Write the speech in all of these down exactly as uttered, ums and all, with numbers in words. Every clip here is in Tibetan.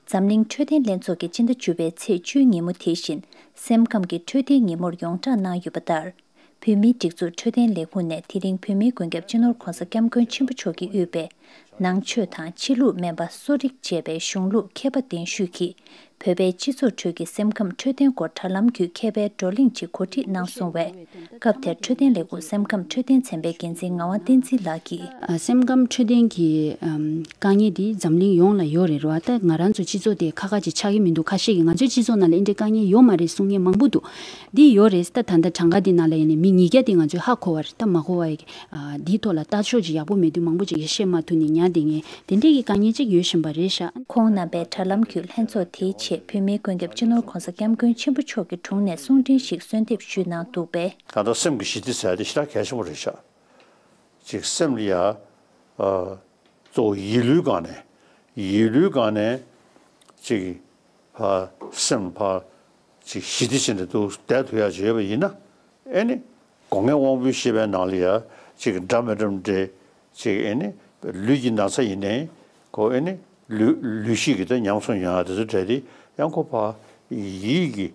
འཛམ་གླིང་འཕྲོད་བསྟེན་ལྷན་ཚོགས་ཀྱིས་སྤྱི་ཟླ་བཅུ་པའི་ཚེས་བཅུའི་ཉིན་མོ་དེ་བཞིན་སེམས་ཁམས་ཀྱི་འཕྲོད་བསྟེན་ཉིན་མོར་ཡོངས་བསྒྲགས་གནང་ཡོད་པ་ལྟར། བོད་མིའི་སྒྲིག་འཛུགས་འཕྲོད་བསྟེན་ལས་ཁུངས་ནས་དེ་རིང་བོད་མིའི་མགོན་སྐྱབས་སྤྱི་ནོར་༸གོང་ས་༸སྐྱབས་མགོན་ཆེན་པོ་མཆོག་གིས་དབུས་པའི་ནང་ཆོས་དང་ཕྱི་ལུགས་སྨན་པ་གསོ་རིག་བཅས་པའི་གཞུང་ལུགས་མཁས་པ་གདན་ཞུས་ཀྱིས། བོད་པའི་སྤྱི་ཚོགས་ཁྲོད་ཀྱི་སེམས་ཁམས་འཕྲོད་བསྟེན་སྐོར་དྲ་ལམ་བརྒྱུད་མཁས་པའི་བགྲོ་གླེང་ཅིག་གོ་སྒྲིག་གནང་སོང་བས། སྐབས་དེར་འཕྲོད་བསྟེན་ལས་ཁུངས་སེམས་ཁམས་འཕྲོད་བསྟེན་ཚན་པའི་འགན་འཛིན་ངག་དབང་བསྟན་འཛིན་ལགས་ཀྱིས། ཨ། སེམས་ཁམས་འཕྲོད་བསྟེན་གྱི་ཨམ་དཀའ་ངལ་འདི་འཛམ་གླིང་ཡོངས་ལ་ཡོད་རེད་རོ། ད་ང་རང་ཚོ་སྤྱི་ཚོགས་དེ་ཁག་ཁག་ཅིག་ཆགས་ཀྱི་མི་འདུག་ཁ་ཤས་ཀྱིས་ང་ཚོའི་སྤྱི་ཚོགས་ནང་ལ་འདི་འདྲའི་དཀའ་ངལ་ཡོད་མ་རེད་གསུང་མཁན་མང་པོ་འདུག་འདི་ཡོད་རེད། ད་ད་ལྟ་གྲངས་ཀ་འདི་ནང་ལ་ཡིན་ནའི་མི་ཉིས་བརྒྱ་དེ་ང་ཚོས་ཧ་གོ་བ་རེད། ད་མ་གོ་བ་ཡི་ཨ་འདིའི་ཐོག་ལ་ལྟ་ཕྱོགས་ཅིག་ཡག་པོ་མེད་དུས་མང་པོ་ཅིག་གིས་བཤད་མ་ཐུབ་ནས་ཉར་བསྡད་མཁན་དེ་འདྲས་ཀྱི་དཀའ་ངལ་ཅིག་ཡོད་བཞིན་པ་རེད་ཤག་ཁོང་རྣམ་པས་དྲ་ལམ་བརྒྱུད་ལྷན་ཚོགས་དེའི་ཆེད་བོད་མིའི་མགོན་སྐྱབས་སྤྱི་ནོར་༸གོང་ས་༸སྐྱབས་མགོན་ཆེན་པོ་མཆོག་གི་དྲུང་ནས་གསུང་འཕྲིན་ཞིག་གསོལ་འདེབས་ཞུས་གནང་འདུག་པས། གང་ལྟར་སེམས་ཀྱི་ཞི་བདེ་ཟེར་ཡ་དེ་ཞེ་དྲག་གལ་ཆེན་པོ་རེད་ཤག་ཅིག་སེམས་ལ་ཡ། ཨ། གཙོ་བོ་ཡིད་བློའི་སྒང་ནས། ཡིད་བློའི་སྒང་ནས་ཅིག་ཕ་སེམས་ཕ་ཅིག་ཞི་བདེ་བྱས་ནས་འདུག་བསྡད་ཐུབ་ཡ་ཅིག་ཡོད་པ་ཡིན་ན། ཨེ་ནི་སྒོ་ལྔའི་དབང་པོའི་ཤེས་པའི་ནང་ལ་ཡ་ཅིག་འདྲ་མི་འདྲ་འདྲ་ཅིག་ཨེ་ནི་ལུས་ཀྱི་ན་ཚ་ཡིན་ནའི་ཁོ་ཨེ་ནི་ལུས་ལུས་ཤེས་ཀྱི་ད་ཉམས་སུ་མྱོང་ཡ་དེ་ཚོ་འདྲ་དེ་ཡང་ཁོ་ཕ་ཡིད་ཀྱི་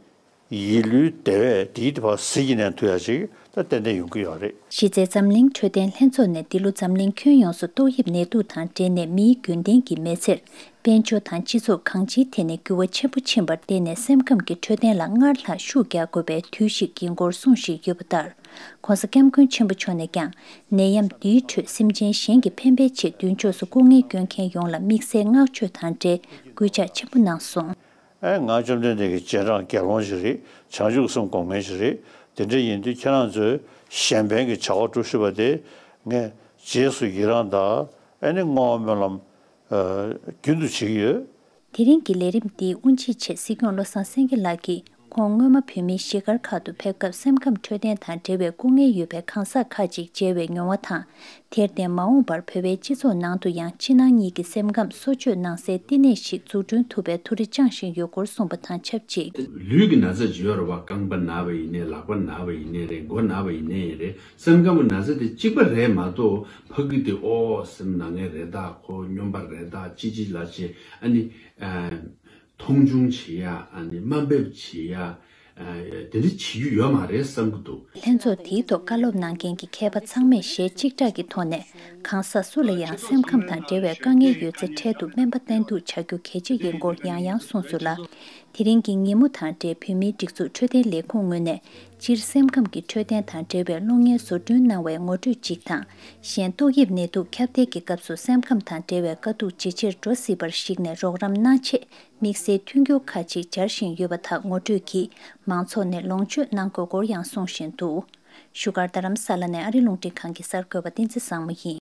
ཡིད་བློའི་བདེ་བས་དེའི་དེ་བ་ཟིལ་གྱིས་ནན་ཐུབ་ཡ་ཅིག་ད་ཏན་ཏན་ཡོང་གི་ཡོད་རེད། གཞི་རྩའི་འཛམ་གླིང་འཕྲོད་བསྟེན་ལྷན་ཚོགས་ནས་འདི་ལོ་འཛམ་གླིང་ཁྱོན་ཡོངས་སུ་ཏོག་དབྱིབས་ནད་དུག་དང་འབྲེལ་ནས་མིའི་རྒྱུན་ལྡན་གྱི་མི་ཚེར་དཔལ་འབྱོར་དང་སྤྱི་ཚོགས་གང་ཅིའི་ཐད་ནས་འགྱུར་བ་ཆེན་པོ་ཕྱིན་པར་བརྟེན་ནས་སེམས་ཁམས་ཀྱི་འཕྲོད་བསྟེན་ལ་སྔར་ལྷག་ཤུགས་རྒྱག་དགོས་པའི་དུས་ཤིག་ཡིན་སྐོར་གསུངས་བཞིན་ཡོད་པ་ལྟར། ༸གོང་ས་༸སྐྱབས་མགོན་ཆེན་པོ་མཆོག་ནས་ཀྱང་ནད་ཡམས་འདིའི་ཁྲོད་སེམས་ཅན་གཞན་གྱི་ཕན་པའི་ཆེད་མདུན་ཕྱོགས་སུ་སྐུ་ངལ་སྐྱོན་མཁན་ཡོངས་ལ་དམིགས་བསལ་བསྔགས་བརྗོད་དང་འབྲེལ་སྐུལ་ལྕག་ཆེན་པོ་གནང་སོང་། ཨེ། ང་བཅོམ་ལྡན་འདས་ཀྱི་རྗེས་འབྲང་དགེ་སློང་ཞིག་རེད། བྱང་ཆུབ་སེམས་སྒོམ་མཁན་ཞིག་རེད། དེ་འདྲ་ཡིན་དུས་ཁྱེད་རང་ཚོས་གཞན་ཕན་གྱི་བྱ་བ་སྒྲུབ་ཤེས་པ་དེ་ངས་རྗེས་སུ་ཡི་རང་དང་ཨེ་ནི་བསྔོ་བ་སྨོན་ལམ་ཨ་རྒྱུན་དུ་བྱེད་ཀྱི་ཡོད། དེ་རིང་གི་ལས་རིམ་འདིའི་དབུ་འབྱེད་ཆེད་སྲིད་སྐྱོང་བློ་བཟང་སེང་གེ་ལགས་ཀྱིས། ཁོང་སྔོན་མ་བོད་མིའི་གཞིས་སྒར་ཁག་ཏུ་ཕེབས་སྐབས་སེམས་ཁམས་འཕྲོད་བསྟེན་དང་འབྲེལ་བའི་སྐུ་ངལ་ཡོད་པའི་གང་ཟག་ཁག་ཅིག་མཇལ་བའི་མྱོང་བ་དང་། དེར་བརྟེན་མ་འོངས་པར་བོད་པའི་སྤྱི་ཚོགས་ནང་དུ་ཡང་ཕྱི་ནང་གཉིས་ཀྱི་སེམས་ཁམས་གསོ་བཅོས་གནང་སའི་བསྟི་གནས་ཤིག་འཛུགས་སྐྲུན་ཐུབ་པའི་ཐུགས་རེ་བཅངས་བཞིན་ཡོད་སྐོར་གསུངས་པ་དང་ཆབས་ཅིག་ལུས་ཀྱི་ན་ཚ་ཅིག་ཡོད་རེད་བ། རྐང་པ་ན་བ་ཡིན་ནའི་ལག་པ་ན་བ་ཡིན་ནའི་རེད། མགོ་ན་བ་ཡིན་ནའི་རེད། སེམས་ཁམས་ཀྱི་ན་ཚ་དེ་གཅིག་པ་རེད་མ་གཏོགས་ཕ་གི་དེ་ཨོ་སེམས་ན་ངེས་རེད་ད། ཁོ་སྨྱོན་པ་རེད་ད། ཅི་ཅི་ལ་ཅི་ཨ་ནི་ཨ། མཐོང་ཆུང་བྱེད་ཡ། ཨ་ནི་དམའ་འབེབས་བྱེད་ཡ། ཨ། དེ་འདྲ་བྱེད་རྒྱུ་ཡོད་མ་རེད་བསམ་གྱི་འདུག་ལྷན་ཚོགས་དེའི་ཐོག་བཀའ་སློབ་གནང་མཁན་གྱི་མཁས་པ་ཚང་མས་ཞལ་གཅིག་གྲགས་ཀྱི་ཐོག་ནས་གང་ཟག་སུ་ལ་ཡང་སེམས་ཁམས་དང་འབྲེལ་བའི་དཀའ་ངལ་ཡོད་ཚེ་འཕྲལ་དུ་སྨན་པ་བསྟེན་གཏུག་བྱ་རྒྱུ་གལ་ཆེ་ཡིན་སྐོར་ཡང་ཡང་གསུངས་སོང་ལ། དེ་རིང་གི་ཉིན་མོ་དང་འབྲེལ་བོད་མིའི་སྒྲིག་འཛུགས་འཕྲོད་བསྟེན་ལས་ཁུངས་ངོས་ནས་སྤྱིར་སེམས་ཁམས་ཀྱི་འཕྲོད་བསྟེན་དང་འབྲེལ་བའི་གློག་བརྙན་བཟོ་སྐྲུན་གནང་བའི་ངོ་སྤྲོད་ཅིག་དང་། གཞན་ཏོག་དབྱིབས་ནད་དུག་ཁྱབ་གདལ་གྱི་སྐབས་སུ་སེམས་ཁམས་དང་འབྲེལ་བའི་དཀའ་སྡུག་ཇེ་ཆེར་འགྲོ་སྲིད་པར་གཞིགས་ནས་རོགས་རམ་གནང་ཆེད། དམིགས་བསལ་མཐུན་འགྱུར་ཁག་ཅིག་སྦྱར་བཞིན་ཡོད་པ་དག་ངོ་སྤྲོད་ཀྱིས་མང་ཚོགས་ནས་ལོངས་སྤྱོད་གནང་དགོས་སྐོར་ཡང་གསུངས་བཞིན་འདུག་བཞུགས་སྒར་རྡ་རམ་ས་ལ་ནས་ཨ་རི་རླུང་འཕྲིན་ཁང་གི་གསར་འགོད་པ་བསྟན་འཛིན་བཟང་མོ་ཡིན།